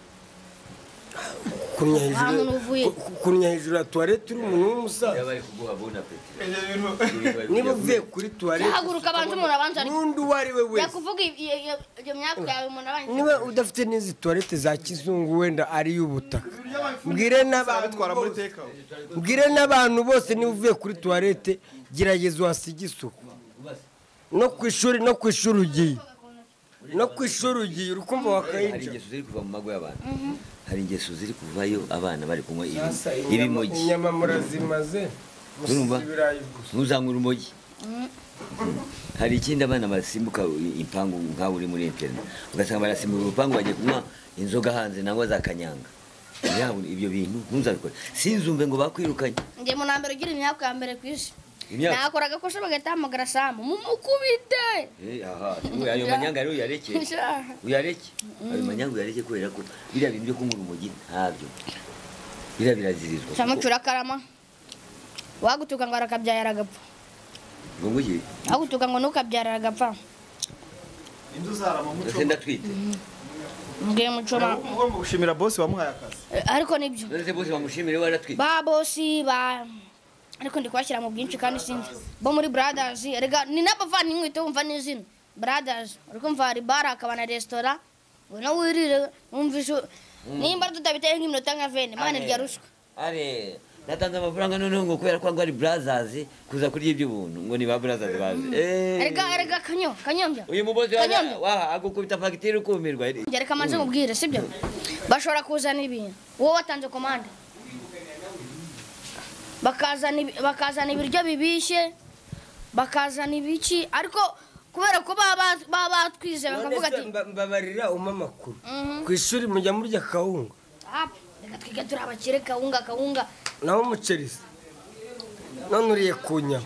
Kunya Nta hejuru, muntu uvuye. Kunya hejuru ya tuwarete uri umuntu w'umusaza. Bari kuguha bon appétit. Niba uvuye kuri tuwarete, Haguruka abanze umuntu abanza arye. n'undi uwo ari we wese, Yakuvuga iyo myaka yawe umuntu abanza. Niba udafite n'izi tuwarete za kizungu, wenda ari iy'ubutaka, mbwire n'abantu Bitwara muri bose, take away. mbwire n'abantu bose, niba uvuye kuri tuwarete gerageza uhasige isuku. No ku ishuri ugiye, no ku ishuri ugiye uri kumva Hari wakayinjira. ingeso ziri kuva mu mago y'abantu, hari ingeso ziri kuvayo, abana bari kunywa Sasa ibimogi. Inyama murazimaze, Urumva? musize ibirayi gusa. Ntuzanywe urumogi. Hari ikindi, abana basimbuka impangu, nkaho uri muri internet ugasanga barasimbuka urupangu bagiye kunywa inzoga hanze nangwa za kanyanga. Yabo, ibyo bintu ntuzabikore, sinzumve ngo bakwirukanye. Njye mu nambere ugira imyaka ya mbere ku isi. Imyaka? Nakora agakosa bagahita bahamagara Samu mumukubite. Eh, aha, ayo manyanga rero uyareke, uyareke ayo manyanga, uyareke, kubera ko biriya bintu byo kunywa urumogi ntabyo, biriya birazirizwa. Samu cyurakarama. Wagutuka ngo arakabyara aragapfa. Ngo nguye? Wagutuka ngo ntukabyara aragapfa. Inzu zarama muco. Ndetse ndatwite. Mbwiye mucoma. Ugomba gushimira boss wamuhaye akazi. Ariko nibyo. None bose bamushimire waratwite? Ba bosi ba, ariko ndi kubashyira mu bwinshi kandi sinzi bo muri Brothers. Erega ni n'abavandimwe, uhita wumva n'izina Brothers, uri kumva hari bar hakaba na resitora. Ngwino wirire, wumvishe nimba tutabiteye nk'iminota nka 20 mani rya ruswa. Are natanze amafaranga noneho ngo kubera ko ngo ari Brothers, kuza kurya iby'ubuntu, ngo ni ba Brothers bazi. Eh. Erega kanyo kanyombya. Uyu mubozi Kanyombya. wa agukubita fagitire ukumirwa. Njye reka manze nkubwire, sibyo? Bashobora kuzana ibintu wowe watanze komande, bakazana ibiryo bibishye, bakazana ibiki, ariko kubera ko baba batwize bakavuga ati Mbabarira umpe amakuru, ku ishuri mujya murya kawunga? "Apa, reka twige turi abakire, kawunga kawunga." Naho umuceri se? None uriye ku nyama?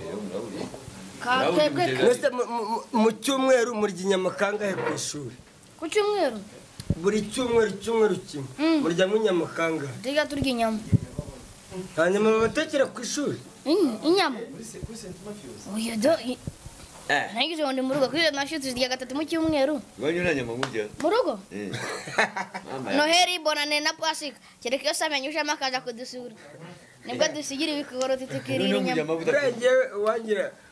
Twebwe Mbese mu cyumweru murya inyama kangahe ku ishuri? Ku cyumweru? Buri cyumweru, icyumweru kimwe muryamo inyama kangahe? Tujya turya inyama. Nta nyama babatekera ku ishuri? Inyama oya do nagize ngo ndi mu rugo kuri nashi tuzirya gatatu mu cyumweru. Iwanyu nta nyama murya? Mu rugo. Eh. Mama ya- Noheri, bonane na Pasika, kereka iyo Sam yanyujemo akaza kudusura, nibwo dusigira ibikoro tukirira Noneho murya inyama. amavuta. Buriya njyewe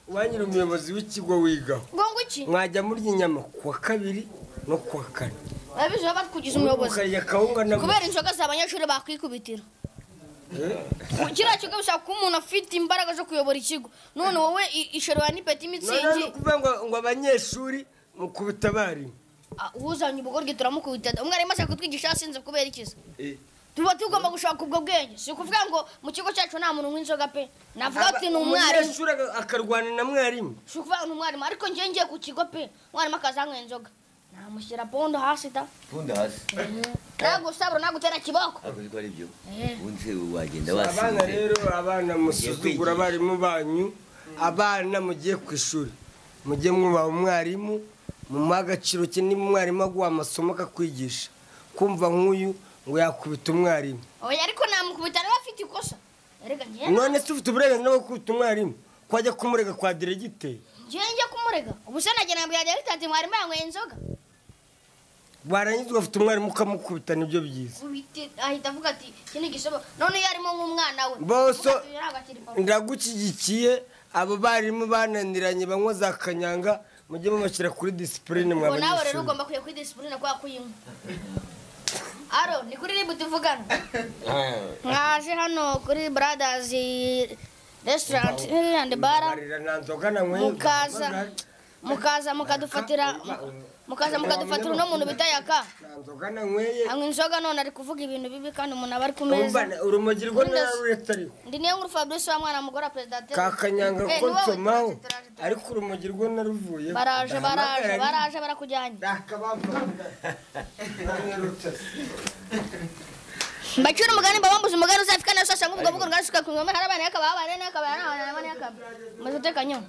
uwangira umuyobozi w'ikigo wigaho, ngo iki? Mwajya murya inyama kuwa kabiri no kuwa kane. Urabizi baba batkugize umuyobozi Ukarya kawunga na kubera inzoga z'abanyeshuri bakwikubitira. Kiriya kigo bisaba kuba umuntu afite imbaraga zo kuyobora ikigo, none wowe ishoro ya nipeti Noneho ni mitsingi. ukuvuga ngo abanyeshuri mukubita abarimu? Ah, uzanye ubugoryi turamukubita. Umwarimu ashaka kutwigisha yasinze kubera ikiza? Eh. Tuba tugomba gushaka ubwo bwenge. Si ukuvuga ngo mu kigo cyacu nta muntu unywa inzoga pe, navuga ati ni umwarimu. Umunyeshuri akarwana na mwarimu? Si ukuvuga ngo ni umwarimu, ariko njye ngiye ku kigo pe, umwarimu akaza anywa inzoga namushyira pondo hasi ta. Punda hasi. Nagusabura nagutera kiboko. Ariko ko ari byo. Eh. Ubundi se wagenda Abana wasinze? rero, abana musuzugura abarimu banyu, abana mugiye ku ishuri mujye mwubaha umwarimu, mumuhe agaciro ke. Niba umwarimu aguha amasomo akakwigisha, kumva nk'uyu ngo yakubita umwarimu? Oya, ariko namukubita niba afite ikosa. Erega njye None se ufite uburenganzira bwo gukubita umwarimu, ko wajya kumurega kwa diregiteri? Njye njya kumurega? Ubu se nagenda nkabwira diregiteri ati mwarimu yanyweye inzoga? Warangiza ugafite umwarimu ukamukubita, nibyo byiza? Ahita avuga ati iki ni igisebo. None iyo arimo nk'umwana we Boso, avuga ati, "Uyu ntabwo akiri papa." Ndagushyigikiye. Abo barimu bananiranye banywa za kanyanga, mujye mubashyira kuri disipurine mwa Ubwo nawe rero banyeshuri. ugomba kujya kuri disipurine kubera ko uyinywa. Aro ni kuri ribu tuvugana. Mwaje hano kuri Brothers Restaurant and Bar. Mbabarira, nta nzoga nanyweye. Mukaza mukadufatira uno muntu bita Yaka. Nta nzoga nanyweye. Anywa inzoga none ari kuvuga ibintu bibi kandi umuntu aba ari ku meza. Umva, urumogi rwo nararuretse ariko. Ndi niyo nkuru Fabrice wa mwana mugora perezida. Ka kanyanga Eh, ko ni wowe, nsomaho. turaje, turaje, turaje. Ariko urumogi rwo naruvuye. Baraje, baraje, baraje, barakujyanye. Mbacira umugani, mbabambuze umugani uzafika nawe sasa nk'ubwo bwo rwasuka ku ngoma hari abana yakaba abana yakaba abana yakaba maze utekanyo.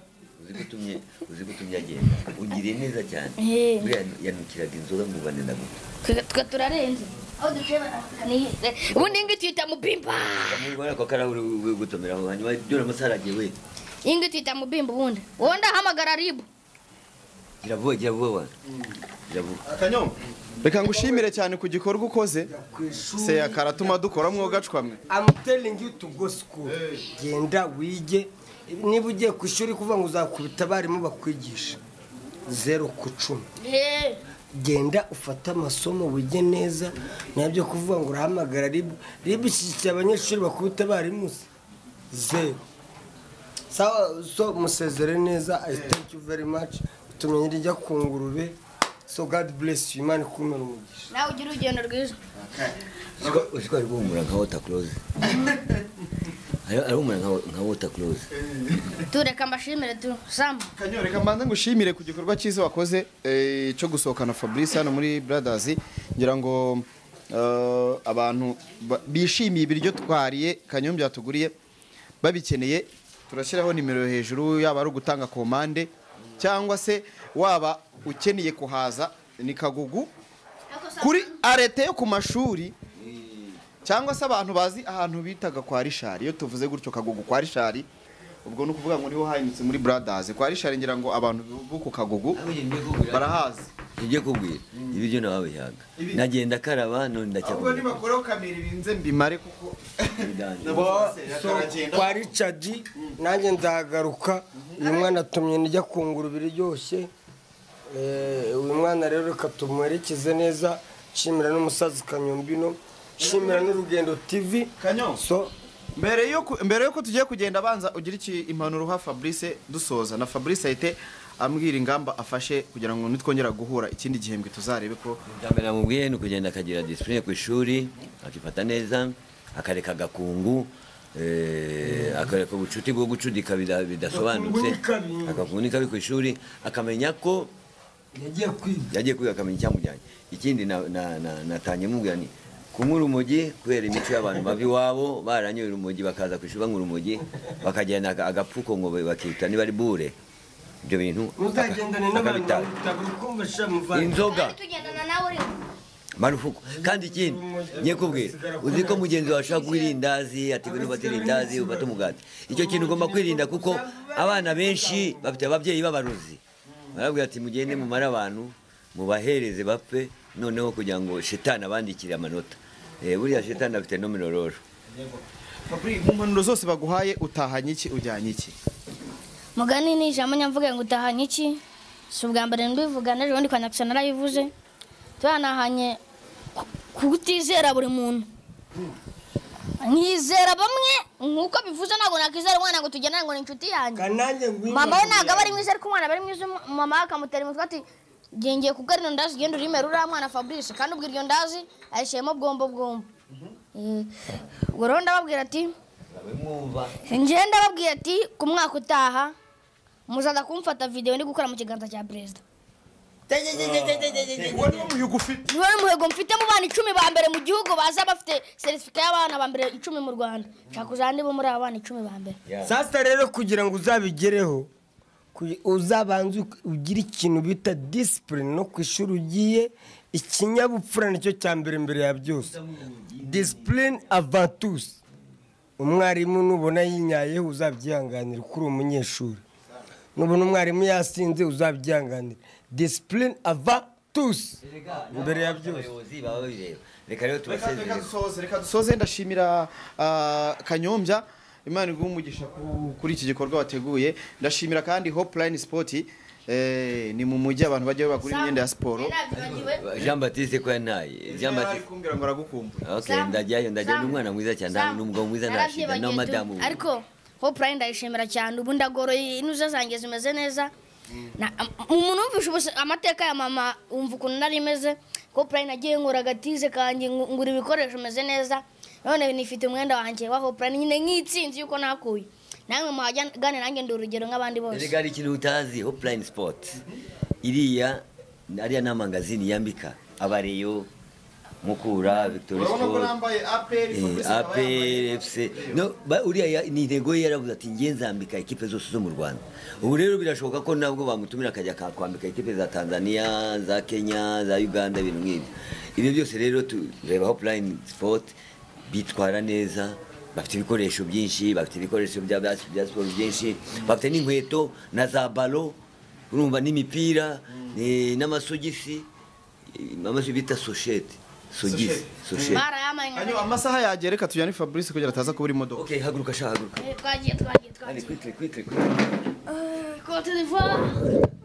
Uzi ko utumye agenda, ugiriye neza cyane. Eh. Buriya yanukiraga inzoga ngo banenagute. Twe turarenze aho duciye ni ubundi ngi tuyita mubimba. Muri ako karahuri gutomeraho, hanyuma dore amasaha aragiye we. Iyi ngi tuyita mubimba. Ubundi wowe ndahamagara ribu. Gira vuba gira vuba gira vuba. Kanyo, reka ngushimire cyane ku gikorwa ukoze. Se akaratuma dukora mwogacwamwe. I'm telling you to go school. Genda wige. Niba ugiye ku ishuri kuvuga ngo uzakubita abarimu bakwigisha 0 ku 10. Genda ufate amasomo wige neza, nabyo kuvuga ngo urahamagara RIB. RIB ishyigikiye abanyeshuri bakubita abarimu 0. So musezere neza. I thank you very much. Tumenye rijya ku ngurube. So God bless you. Imana ikumere umugisha. Nawe ugira urugendo rwiza. Uziko ari guhumura nka water close. Ari guhumura nka water close. Tureka mbashimire tu Sam. Kanyo, reka mbanze ngushimire ku gikorwa cyiza wakoze cyo gusohokana Fabrice hano muri Brothers. Ngira ngo abantu bishimiye ibiryo twariye Kanyombya yatuguriye babikeneye, turashyiraho nimero hejuru, yaba ari ugutanga komande cyangwa se waba ukeneye kuhaza ni Kagugu kuri arete yo ku mashuri, cyangwa se abantu bazi ahantu bitaga kwa Richard. Iyo tuvuze gutyo Kagugu kwa Richard, ubwo no kuvuga ngo niho hahindutse muri Brothers. Kwa Richard ngira ngo abantu bo ku Kagugu barahazi. Ngiye kubwira ibiryo nawe bihaga nagenda karaba none ndacyakubwira. Ahubwo nibakoraho kamera ibinze mbimare kuko kwa Richard nanjye nzagaruka. Uyu mwana atumye njya kungura ibiryoshye. Uyu mwana rero reka tumuherekeze neza. Nshimira n'umusaza Kanyombino, nshimira n'Urugendo TV. Kanyo, so mbere yuko tugiye kugenda, banza ugira iki impanuro uha Fabrice dusoza, na Fabrice ahite ambwira ingamba afashe kugira ngo nitwongera guhura ikindi gihembwe tuzarebe ko. Ndamera mubwiye ni kugenda akagira discipline ku ishuri, akifata neza, akareka agakungu, akareka ubucuti bwo gucudika bidasobanutse, akakunika ku ishuri, akamenya ko yagiye kwiga, akamenya icyamujyanye. Ikindi natanye mubwira ni kunywa urumogi, kubera imico y'abantu bavi iwabo baranyoye urumogi bakaza ku ishuri banywa urumogi bakajyana agapfuko ngo bakita niba ari bure. Ibyo bintu muzagendane n'abantu inzoga marufuku. Kandi ikindi ngiye kubwira, uzi ko mugenzi wawe ashobora kuguha irindazi ati ngwino ufate irindazi ufate umugati. Icyo kintu ugomba kwirinda kuko abana benshi bafite ababyeyi b'abarozi, barabwira ati mugende mumare abantu mubahereze bapfe, noneho kugira ngo shetani abandikire amanota. Buriya shetani afite nominoro. Fabri, mu mpanuro zose baguhaye utahanye iki ujyanye iki? Mugani ni ijambo nyamvuga ngo utahanye iki, si ubwa mbere mbivuga, n'ejo bundi kwa Nyakisana narabivuze. Turanahanye kutizera buri muntu, nkizera bamwe nkuko bivuze. Ntabwo nakizera umwana ngo tugendane ngo ni inshuti yanjye. Mama we ntabwo aba ari mwiza, ariko umwana aba ari mwiza. Mama we akamutera umutwe ati ngiye kugura ino ndazi genda urimere uriya mwana Fabrice, kandi ubwo iryo ndazi ayishyiramo bwombo bwombo. Ubwo rero ndababwira ati njye ndababwira ati ku mwaka utaha muzaza kumfata video ndi gukora mu kiganza cya perezida. Niwo muhigo mfite mu bana 10 ba mbere mu gihugu baza bafite certificate y'abana ba mbere 10 mu Rwanda. Nshaka kuzandi bo muri abana 10 ba mbere. Sasa rero kugira ngo uzabigereho, uzabanze ugire ikintu bita discipline no ku ishuri ugiye. Ikinyabupfura nicyo cya mbere mbere ya byose. Discipline avant tous. Umwarimu nubona yinyayeho uzabyihanganira kuri umunyeshuri, nubona umwarimu yasinze uzabyihanganira. Discipline avant tous mbere ya byose. Reka rero tubasezere, reka dusoze. Ndashimira Kanyombya, Imana iguhe umugisha kuri iki gikorwa wateguye. Ndashimira kandi Hopeline Sport, ni mu mujyi abantu bajya bagura imyenda ya siporo. Jean Baptiste ko yanaye Jean Baptiste kumbwira ngo aragukumbura. Okay, ndajyayo ndajya, n'umwana mwiza cyane, n'umugabo mwiza, ndashimira no madamu. Ariko Hopeline ndayishimira cyane, ubu ndagoroye inuza zanjye zimeze neza. Umuntu wumvishe amateka ya mama umva ukuntu nari meze. Hopeline nagiye nkora agatize kanjye ngura ibikoresho meze neza, none nifite umwenda wanjye wa Hopeline nyine nk'itsinzi yuko nakuye. Namwe muhagane nanjye ndi urugero nk'abandi bose. Erega hari ikintu utazi, Hopeline Sport iriya ariya ni amangazini yambika abareyo Mukura, Victory Sport, APR FC. No, uriya ni intego ye, yaravuze ati ngiye nzambika ekipe zose zo mu Rwanda. Ubu rero birashoboka ko nabwo bamutumira akajya kwambika ekipe za Tanzania, za Kenya, za Uganda, ibintu nk'ibyo. Ibyo byose rero tureba Hopeline Sport bitwara neza, bafite ibikoresho byinshi, bafite ibikoresho bya siporo byinshi, bafite n'inkweto na za balo. Urumva n'imipira n'amasogisi, amazu bita soshete, sogisi, soshete. Barayamaye nka Hanyuma amasaha yagera, reka tujyane Fabrice kugira ataza kubura imodoka. Okay, haguruka sha, haguruka. Twagiye, twagiye, Allez, twagiye. quickly, quickly, quickly. Cote d'Ivoire.